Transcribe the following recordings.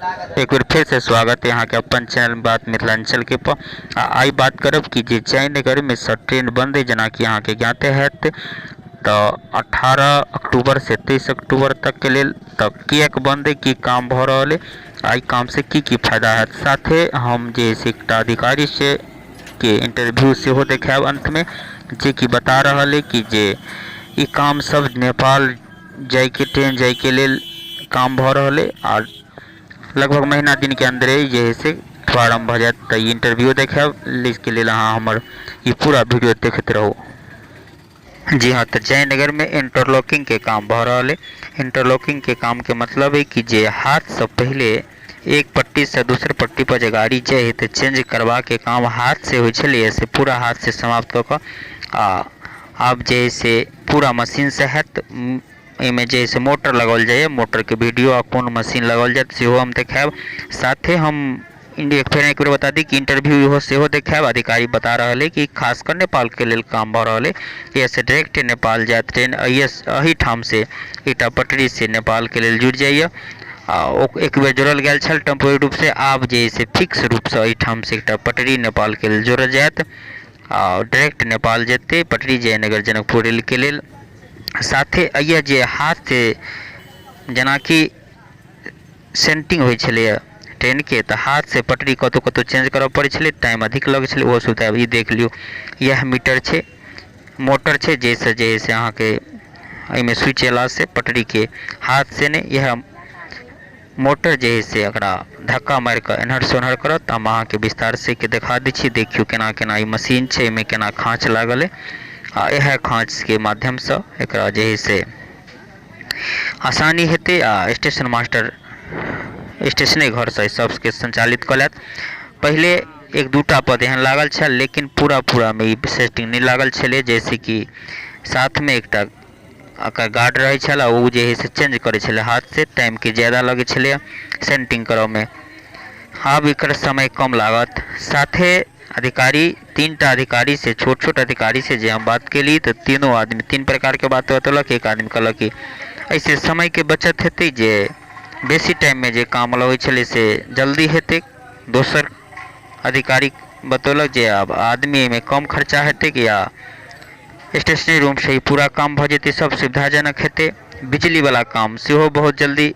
एक बेर फेर से स्वागत है अहाँके अपन चैनल बात मिथिलांचल के पर। आ आइ बात करब कि जे जयनगर में से ट्रेन बंद है, जेनाकि अहाँके ज्ञाते हैत, तऽ 18 अक्टूबर से 23 अक्टूबर तक के लेल तऽ किएक बंद है, की काम भऽ रहल है, आ एहि काम से की की फायदा हैत। साथे हम जे से एकटा अधिकारी से के इंटरव्यू सेहो देखायब अंत में, जे कि बता रहल है कि जे ई काम सब नेपाल जाइके ट्रेन जाइके लेल काम भऽ रहल है आ लगभग महीना दिनके अन्दरे जे है से प्रारम्भ भऽ जायत। तऽ ई इंटरव्यू देखायब, एहिके लेल अहाँ हमर ई पूरा वीडियो देखैत रहू। जी हाँ, तऽ जयनगरमे इंटरलॉकिंगके काम भऽ रहल है। इंटरलॉकिंगके कामके मतलब है कि जे हाथसँ पहिले एक पट्टीसँ दोसर पट्टी पर जे गाड़ी जाइ है तऽ चेंज करबाके काम हाथसँ होइ छलैए, से पूरा हाथसँ समाप्त कऽ कऽ आ आब जे है से पूरा मशीनसँ हैत। एहिमे जे है से मोटर लगाओल जाइए, मोटरके वीडियो आ कोन मशीन लगाओल जायत सेहो हम देखायब। साथे हम फेर एक बेर बता दी कि इंटरव्यू इहो सेहो देखायब। अधिकारी बता रहल है कि खास कऽ नेपालके लेल काम भऽ रहल है, एहिसँ डायरेक्ट नेपाल जायत ट्रेन। एहिठाम से एकटा पटरी से नेपालके लेल जुड़ि जाइए आ ओ एक बेर जोड़ल गेल छल टेम्पोररी रूपसँ, आब जे है से फिक्स रूपसँ एहिठामसँ एकटा पटरी नेपालके लेल जोड़ल जायत आ डायरेक्ट नेपाल जेतै पटरी जयनगर जनकपुर रेलके लेल। साथे एहिए जे हाथसँ जेनाकि सेंटिंग होइ छलैए ट्रेनके, तऽ हाथसँ पटरी कतहु कतहु चेंज करऽ पड़ै छलै, टाइम अधिक लगै छलै, ओहो सुविधा। ई देख लियौ, इएह मीटर छै, मोटर छै, जाहिसँ जे हइ से अहाँके एहिमे स्विच अयलासँ पटरीके हाथसँ नहि, इएह मोटर जे हइ से एकरा धक्का मारि कऽ एन्हरसँ ओन्हर करत। हम अहाँके विस्तारसँ के देखा दै छी। देखियौ केना केना ई मशीन छै, एहिमे केना खाँच लागल अइ आ इएह खाँचके माध्यमसँ एकरा जे हइ से आसानी हेतै आ स्टेशन मास्टर स्टेशने घरसँ सबके सञ्चालित कऽ लेत। पहिले एक दूटा पद एहन लागल छल, लेकिन पूरा पूरामे ई सेटिंग नहि लागल छलै, जैसे कि साथमे एकटा एकर गार्ड रहै छल आ ओ जे हइ से चेंज करै छलै हाथसँ, टाइमके ज्यादा लगै छलैए सेंटिंग करऽमे, आब एकर समय कम लागत। साथे अधिकारी, तीनटा अधिकारी से, छोट छोट अधिकारी से जे हम बात केली तऽ तीनो आदमी तीन प्रकारके बात बतेलक। एक आदमी कहलक कि एहिसँ समयके बचत हेतै, जे बेसी टाइममे जे काम लगै छलै से जल्दी हेतै। दोसर अधिकारी बतौलक जे आब आदमी एहिमे कम खर्चा हेतै या स्टेशनरी रूमसँ ही पूरा काम भऽ जेतै, सब सुविधाजनक हेतै। बिजलीवला काम सेहो बहुत जल्दी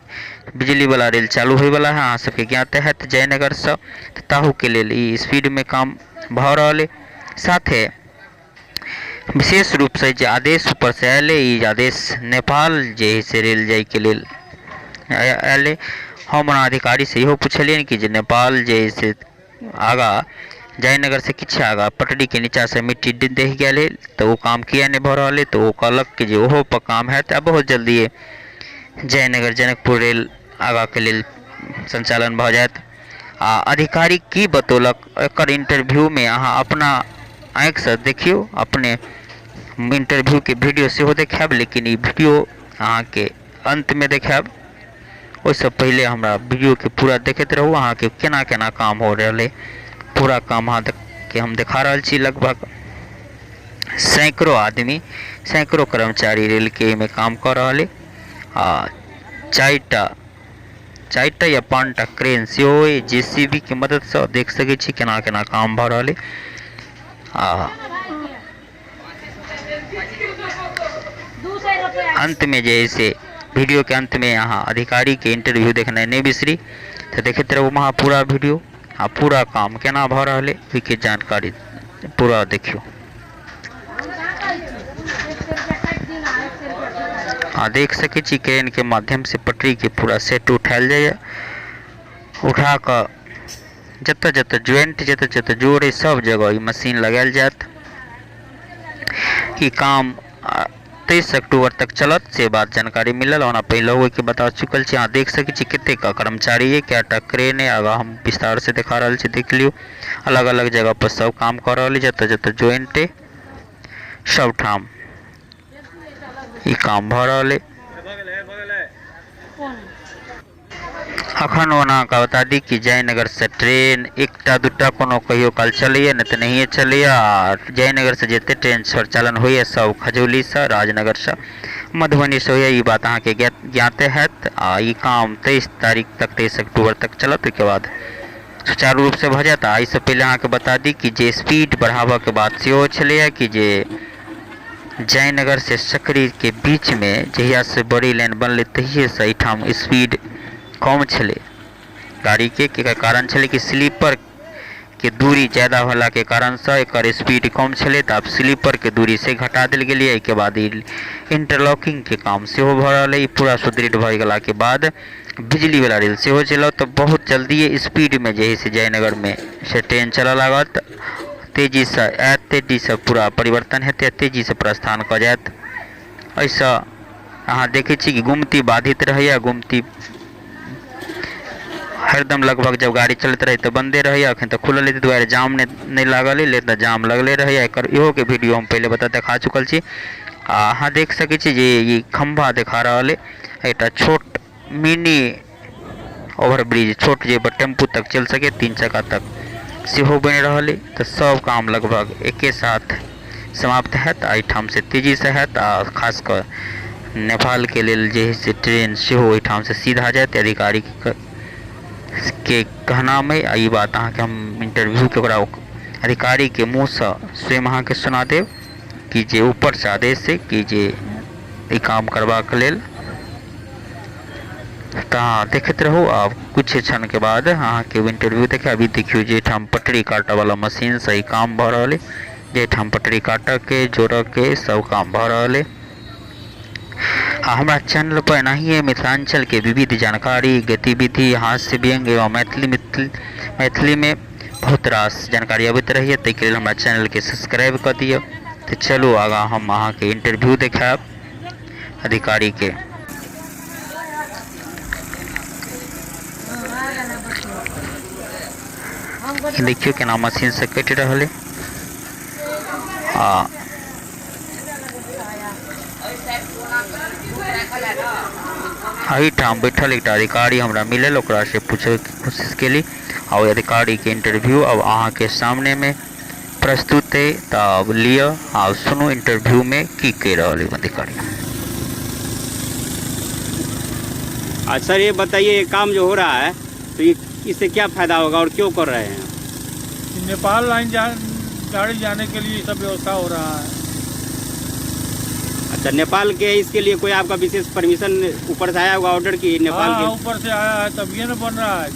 बिजलीवला रेल चालू होइवला है, अहाँ सबके ज्ञात हैत जयनगरसँ, तऽ ताहूके लेल ई स्पीडमे काम भऽ रहल अइ। साथे विशेष रूपसँ जे आदेश ऊपरसँ आयल अइ, ई आदेश नेपाल जे हइ से रेल जाइके लेल आयल अइ। हम ओना अधिकारीसँ इहो पुछलियनि कि जे नेपाल जे हइ से आगाँ जयनगरसँ किछु आगाँ पटरीके नीचाँसँ मिट्टी दहि गेल हइ, तऽ ओ काम किए नहि भऽ रहल अइ? तऽ ओ कहलक कि जे ओहोपर काम हैत आ बहुत जल्दिए जयनगर जनकपुर रेल आगाँके लेल सञ्चालन भऽ जायत। आ अधिकारी की बतौलक एकर इंटरव्यूमे अहाँ अपना आँखिसँ देखियौ, अपने इंटरव्यूके वीडियो सेहो देखायब, लेकिन ई वीडियो अहाँके अन्तमे देखायब। ओहिसँ पहिले हमरा वीडियोके पूरा देखैत रहू, अहाँके केना केना काम हो रहल अइ पूरा काम अहाँके हम देखा रहल छी। लगभग सैकड़ो आदमी, सैकड़ो कर्मचारी रेलके एहिमे काम कऽ रहल अइ आ चारिटा या 5टा क्रेन सेहो अइ, जे सी बी के मददसँ देख सकै छी केना केना काम भऽ रहल अइ। आ अंतमे जे है से वीडियोके अंतमे अहाँ अधिकारीके इंटरव्यू देखनाइ नहि बिसरी, तऽ देखैत रहू अहाँ पूरा वीडियो आ पूरा काम केना भऽ रहल अइ ओहिके जानकारी पूरा देखियौ। आ देख सकै छी क्रेनके माध्यमसँ पटरीके पूरा सेट उठायल जाइए, उठा कऽ जतऽ जतऽ ज्वाइंट, जतऽ जतऽ जोड़ अइ सब जगह ई मशीन लगायल जायत। ई काम 23 अक्टूबर तक चलत, से बात जानकारी मिलल। ओना पहिलहु ओहिके बता चुकल छी। अहाँ देख सकै छी कतेक कर्मचारी अइ, कएटा क्रेन अइ, आगाँ हम विस्तारसँ देखा रहल छी, देख लियौ। अलग अलग जगह पर सब काम कऽ रहल अइ, जतऽ जतऽ ज्वाइंट अइ सब ठाम ई काम भऽ रहल अइ। अखन ओना अहाँके बता दी कि जयनगरसँ ट्रेन एकटा दूटा कोनो कहियो काल चलैए, नहि तऽ नहिए चलैए। आ जयनगरसँ जतेक ट्रेन परिचालन होइए सब खजौलीसँ, राजनगरसँ। मधुबनीसँ होइए, ई बात अहाँके ज्ञाते हैत। आ ई काम 23 तारीख तक, 23 अक्टूबर तक चलत, ओहिके बाद सुचारू रूपसँ भऽ जायत। आ एहिसँ पहिले अहाँके बता दी कि जे स्पीड बढ़ाबऽके बात सेहो छलैए कि जे जयनगरसँ सकरीके बीचमे जहियासँ बड़ी लाइन बनलै तहिएसँ एहिठाम स्पीड कम छलै गाड़ीके। एकर कारण छलै कि स्लीपरके दूरी ज्यादा होलाके कारणसँ एकर स्पीड कम छलै, तऽ आब स्लीपरके दूरी से घटा देल गेलै। एहिके बाद ई इंटरलॉकिंगके काम सेहो भऽ रहल अइ। ई पूरा सुदृढ़ भऽ गेलाके बाद बिजलीवला रेल सेहो चलत, तऽ बहुत जल्दिए स्पीडमे जे हइ से जयनगरमे से ट्रेन चलऽ लागत, तेजीसँ आयत, तेजीसँ पूरा परिवर्तन हेतै, तेजीसँ प्रस्थान कऽ जायत। एहिसँ अहाँ देखै छी कि गुमती बाधित रहैए, गुमती हरदम लगभग जब गाड़ी चलैत रहै तऽ बन्दे रहैए। एखन तऽ खुलल अइ ताहि दुआरे जाम नहि लागल अइ, लेकिन जाम लगले रहैए। एकर इहोके वीडियो हम पहिले बता देखा चुकल छी। आ अहाँ देख सकै छी जे ई खम्भा देखा रहल अइ एकटा छोट मिनी ओवरब्रिज, छोट जे टेम्पू तक चलि सकै, 3 चक्का तक सेहो बनि रहल अइ। तऽ सब काम लगभग एके साथ समाप्त हैत आ एहिठामसँ तेजीसँ हैत। आ खास कऽ नेपालके लेल जे हइ से ट्रेन सेहो ओहिठामसँ सीधा जायत, अधिकारीके के कहनाम अइ। आ ई बात अहाँके हम इंटरव्यूके ओकरा अधिकारीके मुँहसँ स्वयं अहाँके सुना देब कि जे ऊपरसँ आदेश अइ कि जे ई काम करबाक लेल। तऽ अहाँ देखैत रहू, आब किछु क्षणके बाद अहाँके इंटरव्यू देखायब। अभी देखियौ जे एहिठाम पटरी काटऽवला मशीनसँ ई काम भऽ रहल अइ, जाहिठाम पटरी काटऽके जोड़ऽके सब काम भऽ रहल अइ। आ हमरा चैनल पर एनाहिए मिथिलाञ्चलके विविध जानकारी, गतिविधि, हास्य व्यंग्य एवं मैथिलीमे बहुत रास जानकारी अबैत रहैए, ताहिके लेल हमरा चैनलके सब्सक्राइब कऽ दिअ। तऽ चलू आगाँ हम अहाँके इंटरव्यू देखायब अधिकारीके। देखियौ केना मशीनसँ कटि रहल अइ। आ एहिठाम बैठल एकटा अधिकारी हमरा मिलल, ओकरासँ पूछैके कोशिश केली आ ओहि अधिकारीके इंटरव्यू अब अहाँके सामनेमे प्रस्तुत अइ। तऽ आब लिअ, आब सुनू इंटरव्यूमे की कहि रहल अइ अधिकारी। अच्छा सर ये बताइए, ये काम जो हो रहा है तो ये इससे क्या फायदा होगा और क्यों कर रहे हैं? नेपाल लाइन गाड़ी जाने के लिए सब व्यवस्था हो रहा है। अच्छा, नेपाल के इसके लिए कोई आपका विशेष परमिशन ऊपर से आया होगा ऑर्डर की नेपाल हाँ, के? ऊपर से आया है तब ये ना बन रहा है।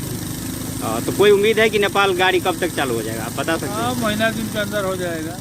हाँ, तो कोई उम्मीद है कि नेपाल गाड़ी कब तक चालू हो जाएगा, आप बता सकते हैं? हाँ, महीना दिन के अंदर हो जाएगा।